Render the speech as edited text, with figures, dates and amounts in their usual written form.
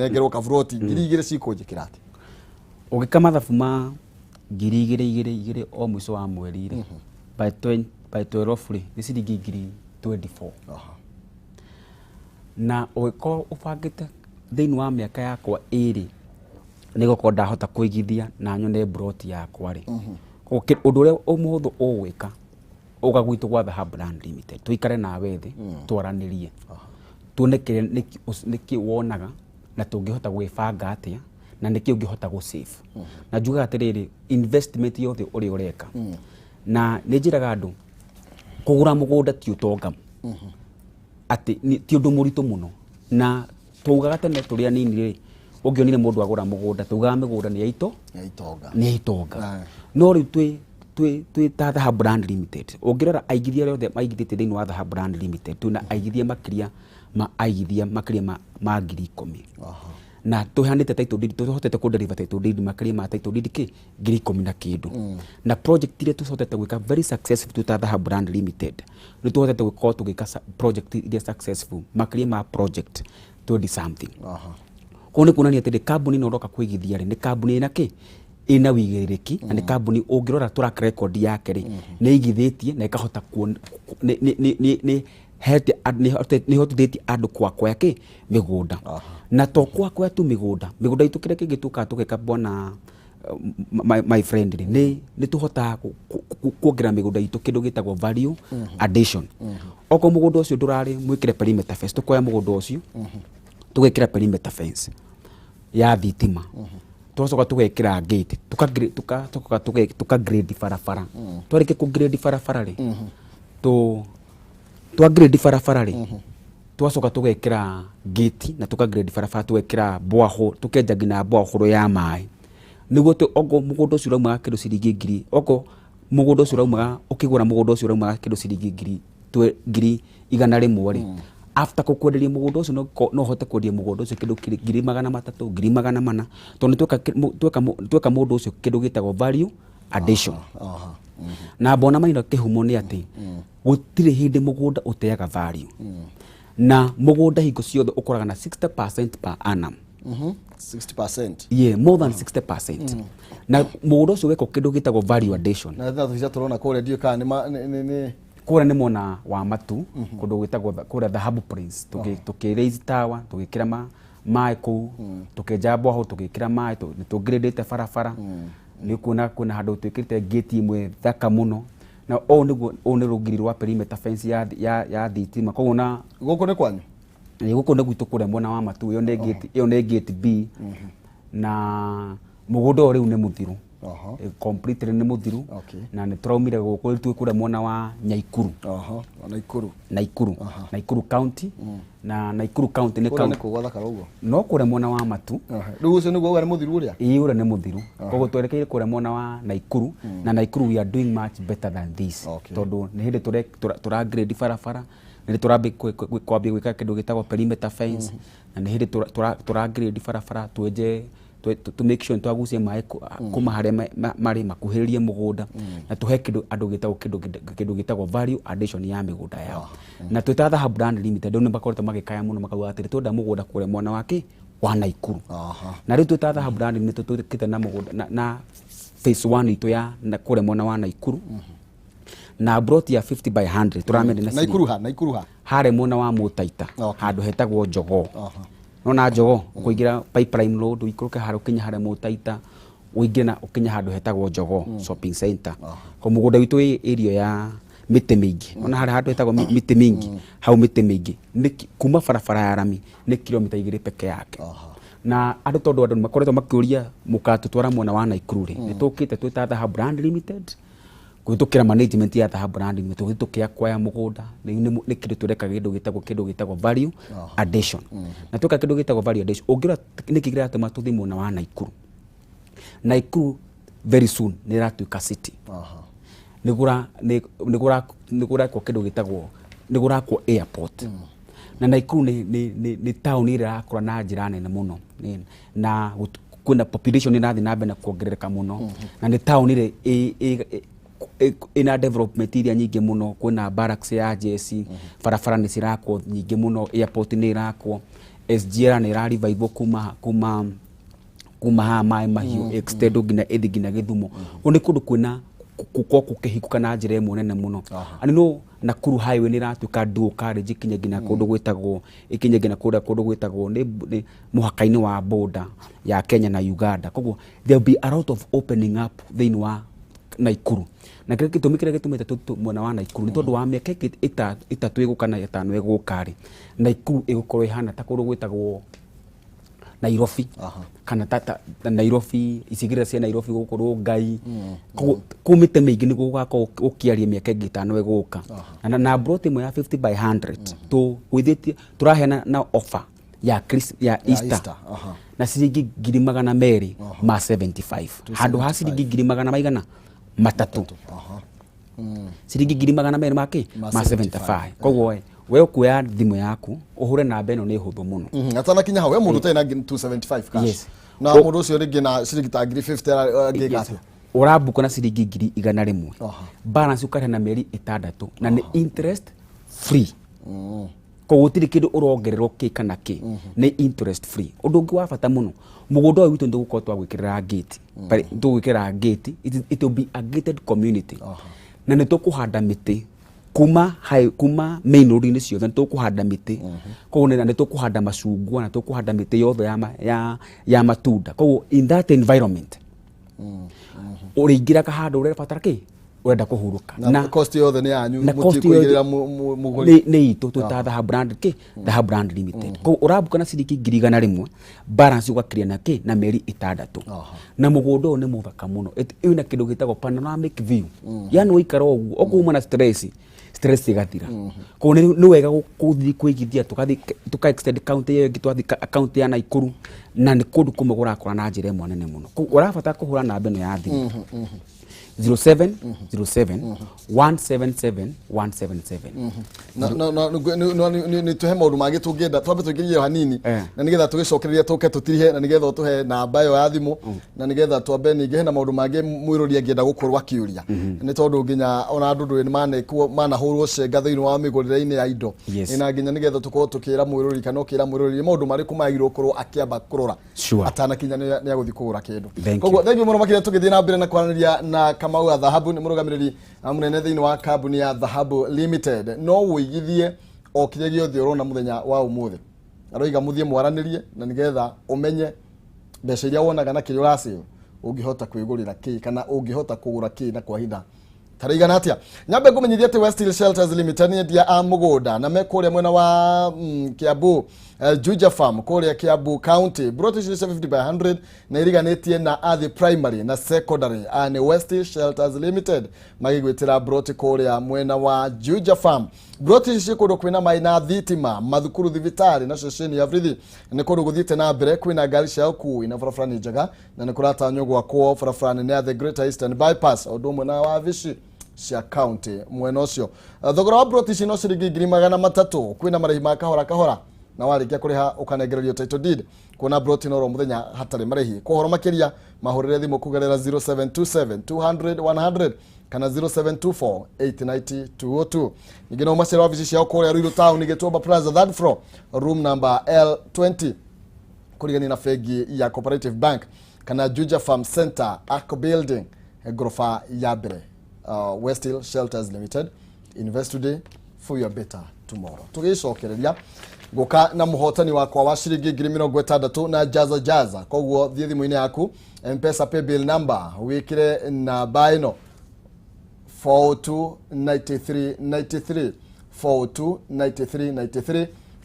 Nengerwo kaburoti 2000 cikũnjĩkĩra atĩ? Ũgĩka mathabu ma 2000 igĩrĩ igĩrĩ o mũico wa mweri rĩ, by 20, by 12 rĩ, nĩ ciringi ngiri 24. Na ũgĩkorwo ũbangĩte thĩinĩ wa mĩaka yakwa 2 nĩ gũkorwo ndahota kũigithia na nyone mburoti yakwa rĩ, ũndũ ũrĩa mũhũthũ ũgwĩka, ũga gwitũ gwa Dhahabu Land Limited, tũikare nawe thĩ, twaranĩrie, tuone kĩrĩa nĩkĩ wonaga na tũngĩhota gwĩbanga atĩa na nĩkĩ ũngĩhota gũ save. Na njugaga atĩrĩrĩ, investment yothe ũrĩa ũreka, na nĩ njĩraga andũ kũgũra mũgũnda ti ũtonga, atĩ ti ũndũ mũritũ mũno. Na twaugaga tene tũrĩ anini rĩ, ũngĩonire mũndũ agũra mũgũnda, tugaga mĩgũnda nĩ ya ito Ya itonga. Nĩ ya itonga. No rĩu twĩ ta Dhahabu Land Limited, ũngĩrora aigithia arĩa othe maigithĩtie thĩinĩ wa Dhahabu Land Limited, twĩna aigithia makĩria ma aigithia makĩria ma 10,000. Na tũheanĩte title deed, tũhotete kũ deliver title deed makĩria ma title deed kĩ 10,000 na kĩndũ. Na project iria tũhotete gwĩka very successful twĩ ta Dhahabu Land Limited, nĩ tũhotete gũkorwo tũgĩka project iria successful makĩria ma project 20 something. Koguo nĩ kuonania atĩrĩ, kambuni ĩno ũroka kũigithia rĩ, nĩ kambuni ĩna kĩ, ĩna wĩigĩrĩrĩki, na nĩ kambuni ũngĩrora track record yake rĩ, nĩ ĩigithĩtie na ĩkahota nĩ hete nĩ ĩhotithĩtie andũ kwakwaya kĩ mĩgũnda. Na to kwakwaya tu mĩgũnda, mĩgũnda itũ kĩrĩa kĩngĩ tũkaga tũgeka, bwana my friend rĩ, nĩ tũhotaga kuongerera mĩgũnda itũ kĩndũ gĩtagwo value addition. Okorwo mũgũnda ũcio ndũrarĩ mwĩkĩre perimeter fence, tũkoya mũgũnda ũcio tũgekĩra perimeter fence ya thitima, tũgacoka tũgekĩra gate, tukacoka tuka grade barabara. Twarĩkia kũ grade barabara rĩ, twa grade barabara rĩ, tũgacoka tũgekĩra gate na tũka grade barabara, tũgekĩra borehole, tũkenja nginya borehole ya maĩ, nĩguo okorwo mũgũnda ũcio ũraumaga kĩndũ ciringi ngiri, okorwo mũgũnda ũcio ũraumaga, ũkĩgũra mũgũnda ũcio ũraumaga kĩndũ ciringi 100,000 rĩ, after kũkwenderia mũgũnda ũcio no ũhote kwendia mũgũnda ũcio kĩndũ 300,000, 400,000, tondũ nĩ tweka mũndũ ũcio kĩndũ gĩtagwo value addition. Na mbona maina kĩhumo nĩ atĩ gũtirĩ hĩndĩ mũgũnda ũteaga value, na mũgũnda hingo ciothe ũkoraga na 60% per annum. 60%? Yeah, more than 60%. Na mũgũnda ũcio wekwo kĩndũ gĩtagwo value addition. Na tha tũica tũrona kũrĩa, ndiũĩ kana nĩ Kũrĩa nĩ mwena wa Matu, kũndũ gwĩtagwo kũrĩa Dhahabu Prince, tũkĩ raise tower, tũgĩkĩra maĩ kũu, tũkĩenja borehole, tũgĩkĩra maĩ, nĩ tũngirĩndĩte barabara. Nĩ ũkuona kwĩna handũ twĩkĩrĩte gate ĩmwe thaka mũno, na ũũ nĩguo, ũũ nĩ rũgiri rwa perimeter fence ya thitima. Koguo na Gũkũ nĩ kwanyu? Ĩ, gũkũ nĩ gwitũ kũrĩa mwena wa Matu. Ĩyo nĩ gate, ĩyo nĩ gate B, na mũgũnda ũyũ rĩu nĩ mũthiru. Completely nĩ mũthiru. Na nĩ tũraumire gũkũ, rĩu twĩ kũrĩa mwena wa Nyaikuru. Wa Naikuru. Naikuru. Naikuru County. Na Naikuru County nĩ Kũrĩa county. Nĩ kũ gwathakara ũguo? No kũrĩa mwena wa Matu. Rĩu ũcio nĩguo uga nĩ mũthiru ũrĩa? Ĩĩ, ũrĩa nĩ mũthiru. Koguo twerekeire kũrĩa mwena wa Naikuru, na Naikuru we are doing much better than this. Tondũ nĩ hĩndĩ tũra grade barabara, nĩ hĩndĩ tũrambia kwambia gwĩka kĩndũ gĩtagwo perimeter fence, na nĩ hĩndĩ tũra grade barabara, twenje to make sure nĩtwagucia maĩ kuma harĩa marĩ makuhĩrĩrie mũgũnda, na tũhe kĩndũ andũ gĩtagwo kĩndũ gĩtagwo value addition ya mĩgũnda yao. Na twĩ ta Dhahabu Land Limited, rĩu nĩ makoretwo magĩkaya mũno makauga atĩrĩ, twenda mũgũnda kũrĩa mwena wa kĩ wa Naikuru. Na rĩu twĩ ta Dhahabu Land Limited tũkĩte na mũgũnda na phase 1 itũ ya na kũrĩa mwena wa Naikuru, na plot ya 50 by 100 tũramĩendia na Naikuru ha? Naikuru ha? Harĩa mwena wa Mũtaita, handũ hetagwo Njogoo. Nona Njogoo, ũkũingĩra Pipeline Road, ũikũrũke harĩa ũkinye harĩa Mũtaita, ũingĩre na ũkinye handũ hetagwo Njogoo Shopping Center. Ko mũgũnda witũ wĩ area ya mĩtĩ mĩingĩ. Ona harĩa handũ hetagwo mĩtĩ mĩingĩ, hau mĩtĩ mĩingĩ nĩ kuma barabara ya rami nĩ kilomita 2 peke yake. Na andũ, tondũ andũ makoretwo makĩũria mũkatũtwara mwena wa Naikuru rĩ, nĩ tũkĩte twĩ ta Dhahabu Land Limited kũhĩtũkĩra management ya Dhahabu Land Limited, tũkĩhĩtũkĩra kwaya mũgũnda. Rĩu nĩ kĩndũ tũreka kĩndũ gĩtagwo value addition. Na tweka kĩndũ gĩtagwo value addition, ũngĩrora nĩkĩ kĩratũma tũthiĩ mwena wa Naikuru, Naikuru very soon nĩ ĩratuĩka city. Nĩ kũrakwo kĩndũ gĩtagwo, nĩ kũrakwo airport, na Naikuru nĩ town ĩrĩa ĩrakũra na njĩra nene mũno. Na kwĩna population ĩrathiĩ na mbere na kuongerereka mũno, na nĩ town ĩrĩa ĩna development iria nyingĩ mũno. Kwĩna barracks ya jeshi, barabara nĩ cirakwo nyingĩ mũno, airport nĩ ĩrakwo. SGR nĩ ĩra revive kuma haha maĩ mahiũ extend nginya ĩthi nginya Gĩthumo. Kũu nĩ kũndũ kwĩna gũkorwo gũkĩhingũka na njĩra ĩmwe nene mũno. And no Nakuru highway nĩ ĩratuĩka dual carriage ikinye nginya kũndũ gwĩtagwo, ikinye nginya kũrĩa kũndũ gwĩtagwo nĩ mũhaka-inĩ wa border ya Kenya na Uganda. Koguo there will be a lot of opening up thĩinĩ wa Nakuru. Na kĩrĩa gĩtũmi kĩrĩa gĩtũmĩte mwena wa Nakuru nĩ tondũ wa mĩaka ĩngĩ 3 ĩgũka na 5 ĩgũka rĩ, Nakuru ĩgũkorwo ĩhana ta kũndũ gwĩtagwo Nairobi. Kana ta Nairobi, icigĩrĩra cia Nairobi gũkũ Rongai. Koguo kũu mĩtĩ mĩingĩ nĩguo gũgakorwo gũkĩaria mĩaka ĩngĩ 5 ĩgũka. Na plot ĩmwe ya 50 by 100 tũgũithĩtie, tũraheana na offer ya ya Easter. Easter, Na ciringi 275,000. Handũ ha ciringi 300,000. Ciringi 200,000 ma kĩ? Ma Ma 75. Koguo we ũkuoya thimũ yaku ũhũre namba ĩno nĩ hũthũ mũno. Atanakinya hau we mũndũ ũtarĩ na 275 cash. Yes. Na mũndũ ũcio rĩngĩ na ciringi ta 50,000 angĩka atĩa? Ũrambuka na ciringi 100,000. Balance ũkarĩha na mĩeri 6 na nĩ interest free. Koguo gũtirĩ kĩndũ ũrongererwo kĩ kana kĩ, nĩ interest free. Ũndũ ũngĩ wa bata mũno, mũgũnda ũyũ witũ nĩ tũgũkorwo twagwĩkĩrĩra gate. Tũgwĩkĩra gate, it will be a gated community. Na nĩ tũkũhanda mĩtĩ kuma high, kuma main road-inĩ ciothe nĩ tũkũhanda mĩtĩ. Koguo nĩ tũkũhanda macungwa, na tũkũhanda mĩtĩ yothe ya matunda. Koguo in that environment ũrĩingĩraga handũ ũrabatara kĩ? Ũrenda kũhurũka. Na cost yothe nĩ yanyu, Na cost mũtikũigĩrĩra yothe mũgũri. Nĩ itũ twĩta Dhahabu Land kĩ? Dhahabu Land Limited. Koguo ũrambuka na ciringi 100,000, balance ũgakiria na kĩ? Na mĩeri 6. Na mũgũnda ũyũ nĩ mũthaka mũno. Wĩna kĩndũ gĩtagwo panoramic view. Yaani waikara ũguo, ũkuma na stress, stress ĩgathira. Koguo nĩ wega gũthiĩ kwĩigithia, tũgathiĩ tũka extend county ĩyo ĩngĩ, twathiĩ county ya Nakuru, na nĩ kũndũ kũmwe kũrakũra na njĩra ĩmwe nene mũno. Koguo ũrabatara kũhũra namba ĩno ya thimũ. 07 07 177 177. Na nĩ tũhe maũndũ mangĩ tũngĩenda twambe tũingĩrie hanini, na nĩgetha tũgĩcokereria tũke tũtirihe, na nĩgetha ũtũhe namba ĩyo ya thimũ, na nĩgetha twambe ningĩ hena maũndũ mangĩ mwĩrori angĩenda gũkorwo akĩũria, nĩ tondũ nginya ona andũ ndũĩ nĩ manahũrwo cenga thĩinĩ wa mĩgũrĩre-inĩ ya indo. Na nginya nĩgetha tũkorwo tũkĩra mwĩrori kana ũkĩra mwĩrori nĩ maũndũ marĩkũ magĩrĩirwo gũkorwo akĩamba kũrora atanakinya nĩ agũthiĩ kũgũra kĩndũ. Koguo thank you mũno makĩria. Tũgĩthiĩ na mbere na kwaranĩria na Kamau wa Dhahabu, nĩ mũrũgamĩrĩri mũnene thĩinĩ wa kambuni ya Dhahabu Limited. No ũigithie o kĩrĩa gĩothe ũrona mũthenya wa ũmũthĩ, aroiga mũthiĩ mwaranĩrie na nĩgetha ũmenye mbeca iria wonaga na kĩrĩa ũracĩo ũngĩhota kwĩgũrĩra kĩ kana ũngĩhota kũgũra kĩ na kwa ihinda tarĩigana atĩa. Nyambe ngũmenyithia atĩ West Hill Shelters Limited nĩ endia a mũgũnda na me kũrĩa mwena wa Kiambu, Juja Farm kũrĩa Kiambu County. Broti ici nĩ cia 50 by 100 na iriganĩtie na Athi Primary na Secondary. Aya nĩ West Hill Shelters Limited magĩgwĩtĩra broti kũrĩa mwena wa Juja Farm. Broti ici ciĩ kũndũ kwĩna maĩ na thitima, mathukuru, thibitarĩ na ceceni ya borithi. Nĩ kũndũ gũthiĩte na mbere, kwĩna ngari cia ũkui na barabara nĩ njega, na nĩ kũratanywo gwakwo barabara nene ya the Greater Eastern Bypass o ũndũ ũmwe na wabici cia county mwena ũcio. Thogora wa broti ici no ciringi 300,000. Kwĩna marĩhi ma kahora kahora, na warĩkia kũrĩha ũkanengererio title deed. Kuona broti no ro mũthenya hatarĩ marĩhi. Kwa ũhoro makĩria mahũrĩre thimũ kũgerera 0727 200 100 kana 0724 890 202. Ningĩ no macere wabici ciao kũrĩa Ruiru Town, Gĩtuamba Plaza, third floor, room number L20, kũrigania na bengi ya Cooperative Bank, kana Juja Farm Center, Arco Building, ngoroba ya mbere. West Hill Shelters Limited, invest today for your better tomorrow. Tũgĩcokereria ngũka na mũhotani wakwa wa ciringi 60,000 na jaza jaza. Koguo thiĩ thimũ-inĩ yaku, Mpesa paybill number, wĩkĩre namba ĩno 429393, 429393.